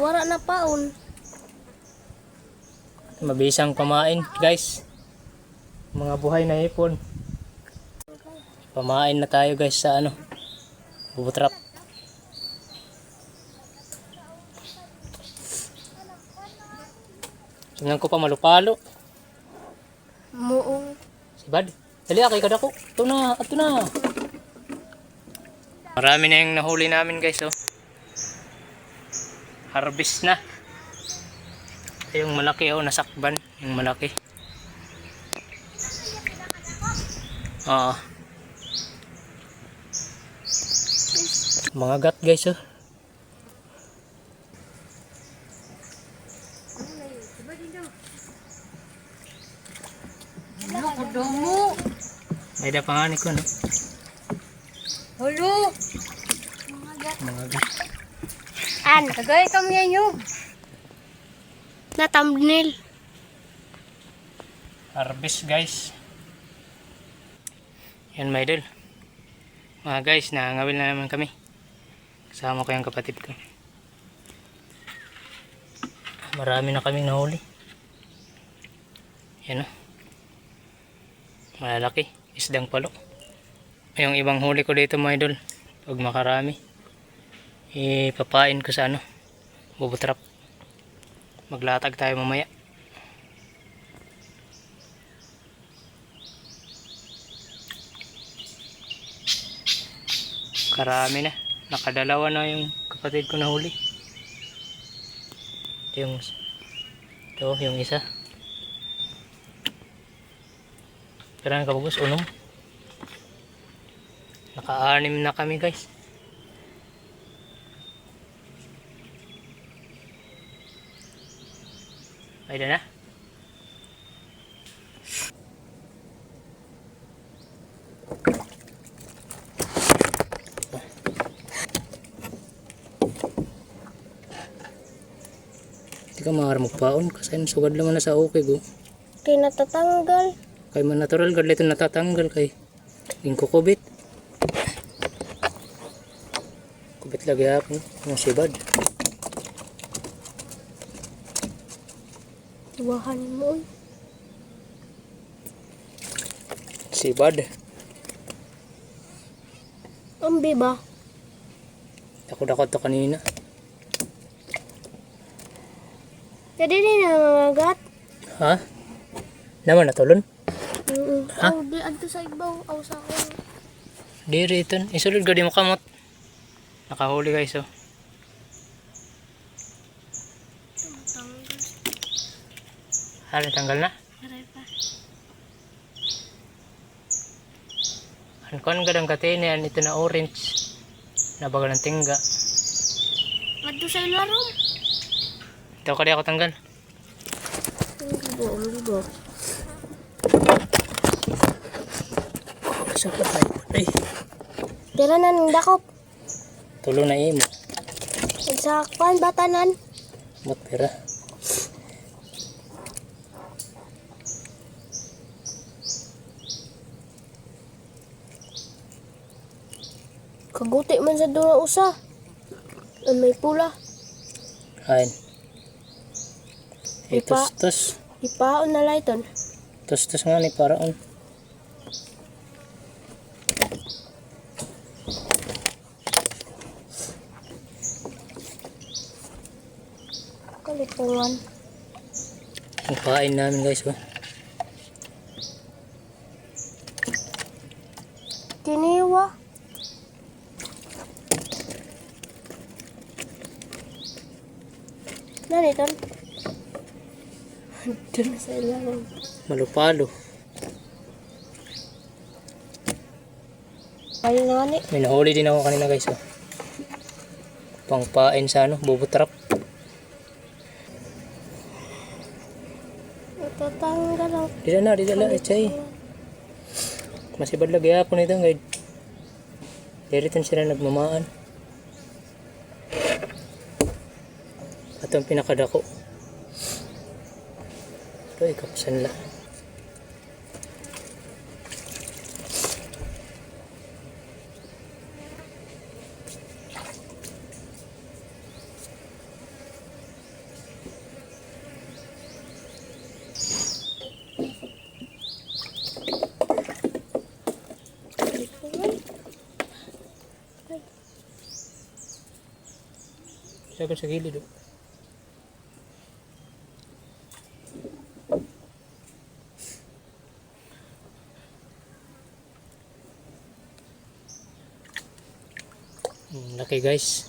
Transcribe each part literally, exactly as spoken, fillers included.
Wara na paon. Mabisang pamain, guys. Mga buhay na hipon. Pamain na tayo, guys, sa ano, bubutrap. Tingnan ko pa, malupalo. Muong. Sibad. Dali, ah, kay kadako. Ito na, ito na. Marami na yung nahuli namin, guys, oh. Harvest na. Yung malaki, oh, nasakban. Yung malaki. Oo. Mga gat, guys, oh. Ano ko damo? May da pa nga ni ko, no? Hulo! Mga gat. An. Tagay kami yan yun. Na thumbnail. Harvest, guys. Yan, mga idol. Mga guys, nangangawil na naman kami. Kasama ko yung kapatid ko. Marami na kaming nahuli. Yan, oh. Malalaki. Isdang palo. Yung ibang huli ko dito, mga idol. Pag makarami, ipapain ko sa ano, bubutrap. Maglatag tayo mamaya. Karami na. Nakadalawa na yung kapatid ko nahuli. Ito yung, ito yung isa. Pira na kabugos? Unom. Naka-anim na kami, guys. Ay, na. Di ka maaram magpaon, kasay sugad naman na sa ukig, oh. Kay natatanggal. Kay man natural gad la ito natatanggal kay ginkukubit. Kubit lagi ako, ang sibad. Iwahan mo, oy. Sibad. Ambi ba? Dako-dako to kanina. Pwede din na mangagat. Ha? Naman natulon? Mm. Ha? Oh, di adto sa igbaw, aw sa ako. Diri iton. Isulod gad imo kamot. Nakahuli, guys, oh. Hari, tanggal na? Aray pa. An kuan gad an katini, an ito na orange. Nabagal an tingga. Adto sa ilarom. Ito ka di ako tanggal. Ang bibo, ang bibo. Sa patay, patay. Tira na ng dakop. Tulo na imo. Sa kuan, batanan. Mot pira. Kaguti man sa duha usa. An may pula. Hain. Ipa-, itustos. Ipaon na la iton. Tustos nga ni paraon. Kalipungan. Ang pain namin, guys, oh. Kiniwa. Nani ton? Doon sa ilalim. Malupalo. Ayun na nga ni. May nahuli din ako kanina, guys, oh. Pangpain sa ano, bubutrap. Natatanggal ang... Dida na, dida na, Echay. Masibad lagi hapon ito, guys. Diri tan sila nagmamaan. Ato ang pinakadako. Ito, ikapsan la. Dagan sa gilid, oh. Hmm, laki, guys.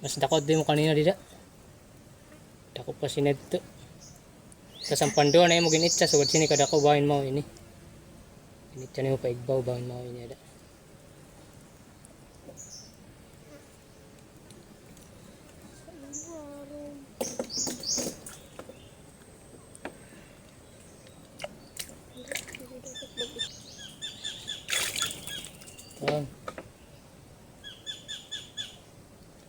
Mas dako di mo kanina dida. Dako pa sina dito. Sa sampandua na imo gin-itsa, sugad sini kadako bangin mao ini. Gin-itsa nimo pa igbaw bangin mao ini ada. Tan.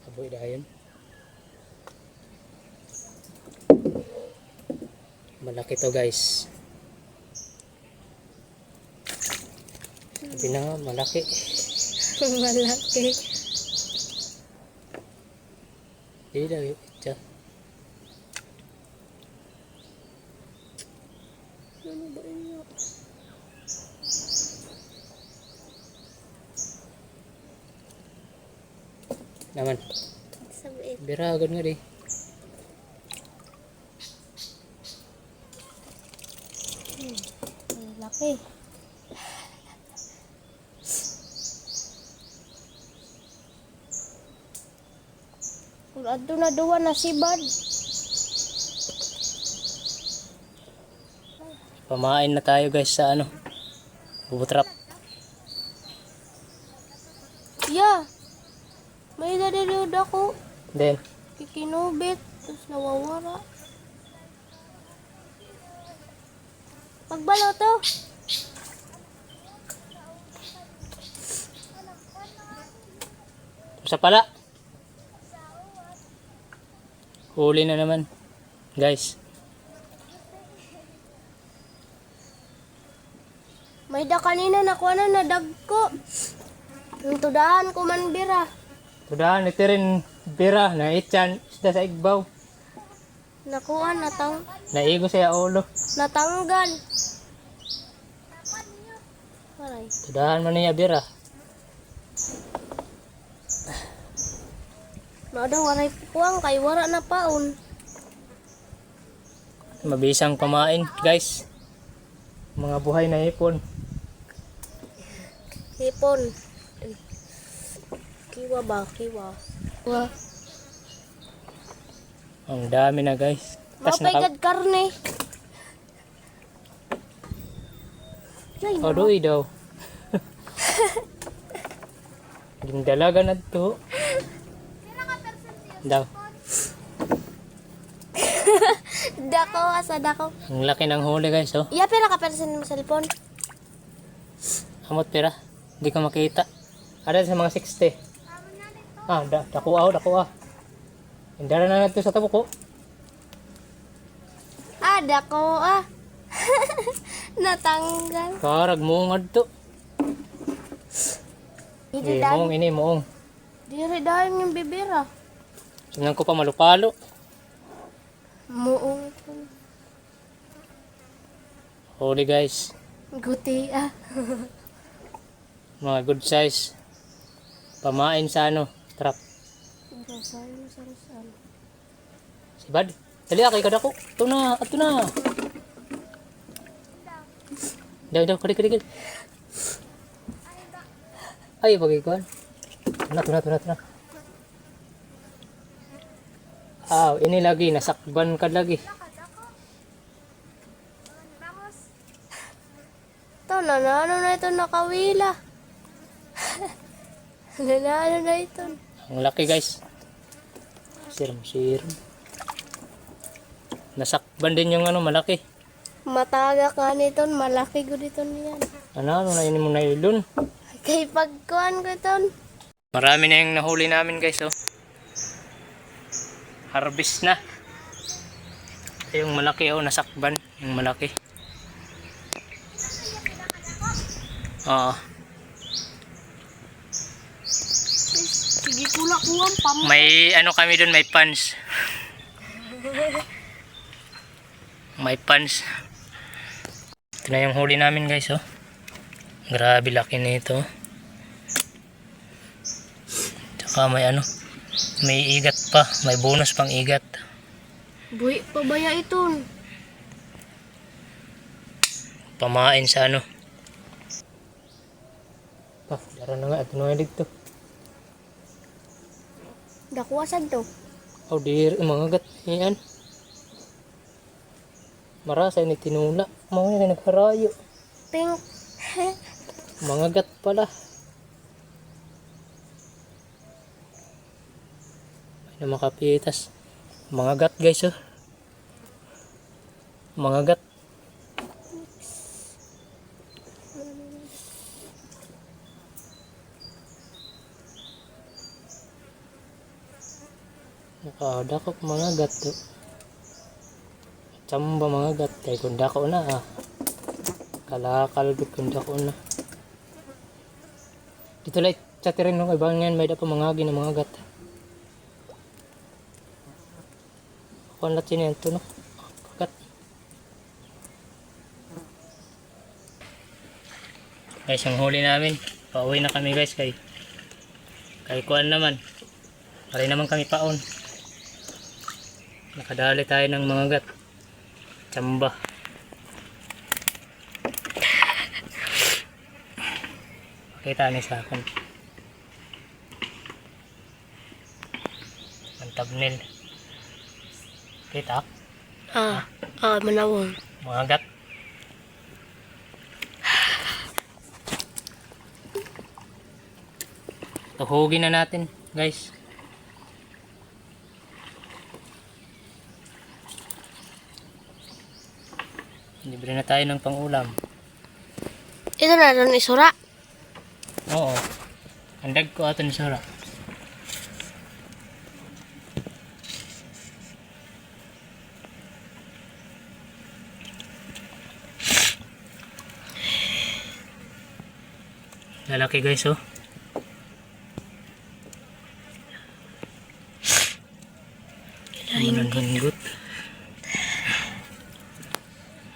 Aboy dayon. Malaki to, guys. Sabi na nga, malaki. Malaki. Dili daw, itsa. Ano ba inyo? Naman. Sabi. Bira, agad nga di. Hmm. Ay, laki. Kun adto na duwa nasibad. Pamain na tayo, guys, sa ano, bubutrap. Yeah. May nadaliw ako. Then? Kikinubit. Tapos nawawara. Pagbalo to. Sa pala. Huli na naman, guys. May da kanina nakuha na, nadagko. Ang tudahan ko man bira. Tudahan, ito rin bira, naitsan, isda sa igbaw. Nakuha, natang- Naigo siya ulo. Natanggal. Aray. Tudahan man niya bira. Mao daw, waray kuwang kay wara na paon. Mabisang pamain, guys. Mga buhay na hipon. Hipon. Kiwa ba? Kiwa. Kiwa. Ang dami na, guys. Tas naka- Mapaigad karne. Ay, adoy daw. Gindalagan adto. Daw. Dako, asa dako. Ang laki ng huli, guys, oh. Iya, pira ka percent mo cellphone? Amot pira? Di ko makita. Ada sa mga sixty. Ah, da, dako, ah, dako, ah. Indara na nato sa tabok, oh. Ah, dako, ah. Natanggal. Karag muong adto. Diri, eh, dan. Muong ini, muong. Diri dayon yung bibira. Tingnan ko pa, malupalo. Muong. Huli, guys. Guti, ah. Mga good size. Pamain sa ano, trap. Rosario, Rosario. Sibad. Dali, ah, kay kadako. Ito na, ito na. Daw, daw, kali, kali, kali. Ay, pagikuan. Tuna, tuna, tuna, tuna. Aw, ini lagi, nasakban ka lagi. Ito, nanano na ito, nakawila. Nanano na ito. Ang laki, guys. Sirum, sirum. Nasakban din yung ano, malaki. Matagak nga nito, malaki gud ito niyan. Ano, ano na ini mo nailon? Kay pagkuan ko ito. Marami na yung nahuli namin, guys, oh. Harvest na. Ito yung malaki, oh, nasakban. Yung malaki. Oo. Sige, kulang, kulang pa mo. May ano kami dun, may pans. May pans. Ito na yung huli namin, guys, oh. Grabe laki nito. Ka may ano, may igat pa, may bonus pang igat. Buhi pa baya iton? Pamain sa ano. Ah, dara na nga, ito na nga dito. Dako asad to. Aw, diri, mangagat. Ayan. Marasa ini tinula. Mao na kay nagharayo. Pink. Mangagat pala. Ay na makapitas. Mangagat, guys, oh. Mangagat. Nakadako mangagat to. Tsamba mangagat kay kun dako na, ah. Kalakal gud kun dako na. Dito la it sa tereno kay bangin may-ada pa mangagi na mangagat. Kuan la tiniyan to, no? Kagat. Guys, ang huli namin. Pauwi na kami, guys, kay, kay kuan naman. Pare naman kami paon. Nakadali tayo ng mangagat. Tsamba. Pakita ni sa akin. Ang thumbnail. Kita? Ah, ah, manawag. Mangagat. Tuhugin na natin, guys. Libre na tayo ng pang-ulam. Ito na rin isura. Oo. Ang dagko aton isura. Lalaki, guys, oh. Kailangan hinggot.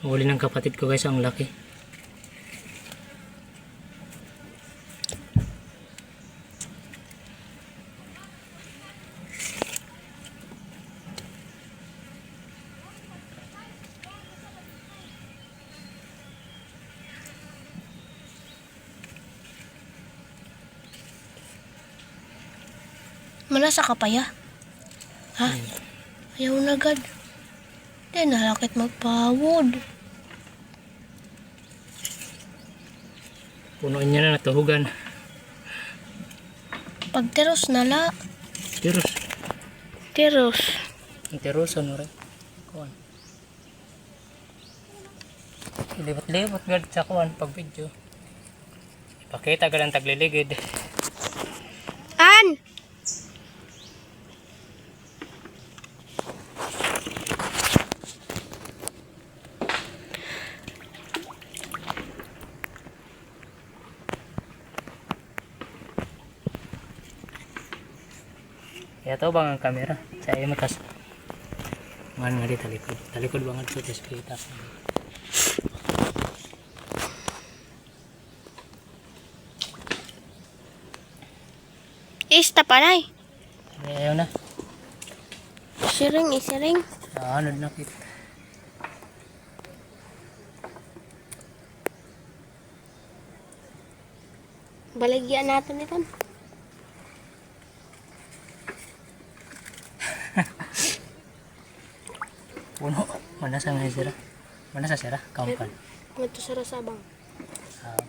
Huli ng kapatid ko, guys, ang laki. Malasa ka pa, ya? Ha? Hmm. Ayaw na gad. Di na lakit magpawod. Puno niya na natuhugan. Pagtiros na la. Tiros. Tiros. Ang tirosan mo rin. Kuwan. Libot-libot gad sa kuwan pag video. Ipakita gad ang tagliligid. An! Kaya to bang ang kamera? Sa iyo matas. Ngan nga di talikod. Talikod bang ang sa kita. Ista pa, nay. Ayaw na. Siring, isiring. Ah, ano na kita. Baligyan natin ito. Puno. Mana sa nga sira? Mana sa sira? Kampal. Ngadto sa Rasabang. Ah.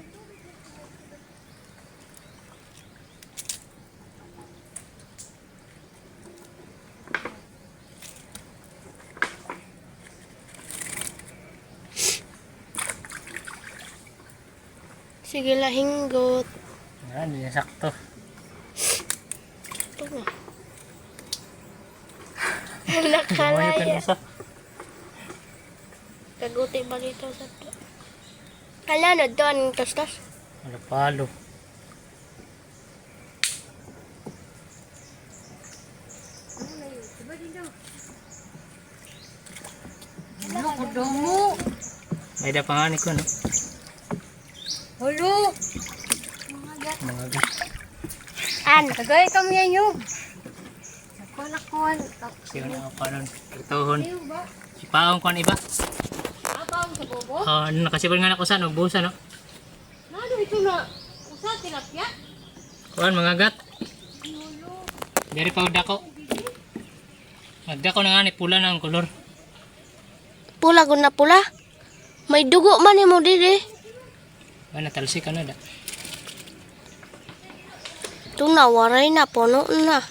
Sige la, hinggot. Yan, di na sakto. Ito na. Nakalaya. Kaguti ba dito sa to? Hala, na doon, tos-tos. Palo-palo. Ano ko damo? May da pa nga ni ko, no? Hulo! Mga gat. An, tagay kami yan, yun. Ako na, kuwan. Sige na, ako, ano, prituhon. Ipaon ko an iba. Apaon sa bobo? Oh, ano, nakasipon nga na ko sa, nagbusa, no? Ano ito na? Usa, tilapia? Kuwan, mga gat. Diri pa dako. Magdako na nga ni, pula na an kolor. Pula gud na pula. May dugo man imo diri. Ba, natalsik ka na da. Ito na, waray na, puno na.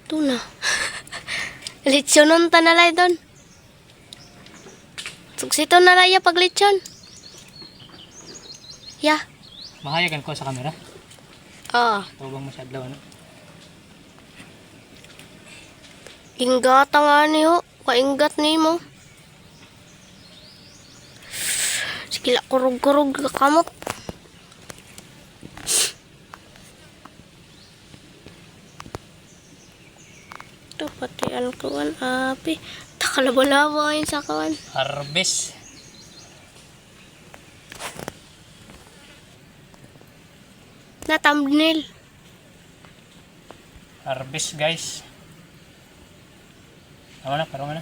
Ito na. Litsonon ta na la iton. Suksiton na la iya paglitson. Ya. Mahayag an ko sa kamera. Oo. Tubang mo sa adlaw, ano? Inggata nga ni, ho. Kainggat nimo. Sige la, kurog-kurog ka kamot. Ito, pati an kuwan, api. Takalabalaba yun sa kuwan. Harvest. Na thumbnail. Harvest, guys. Tama na, parang na.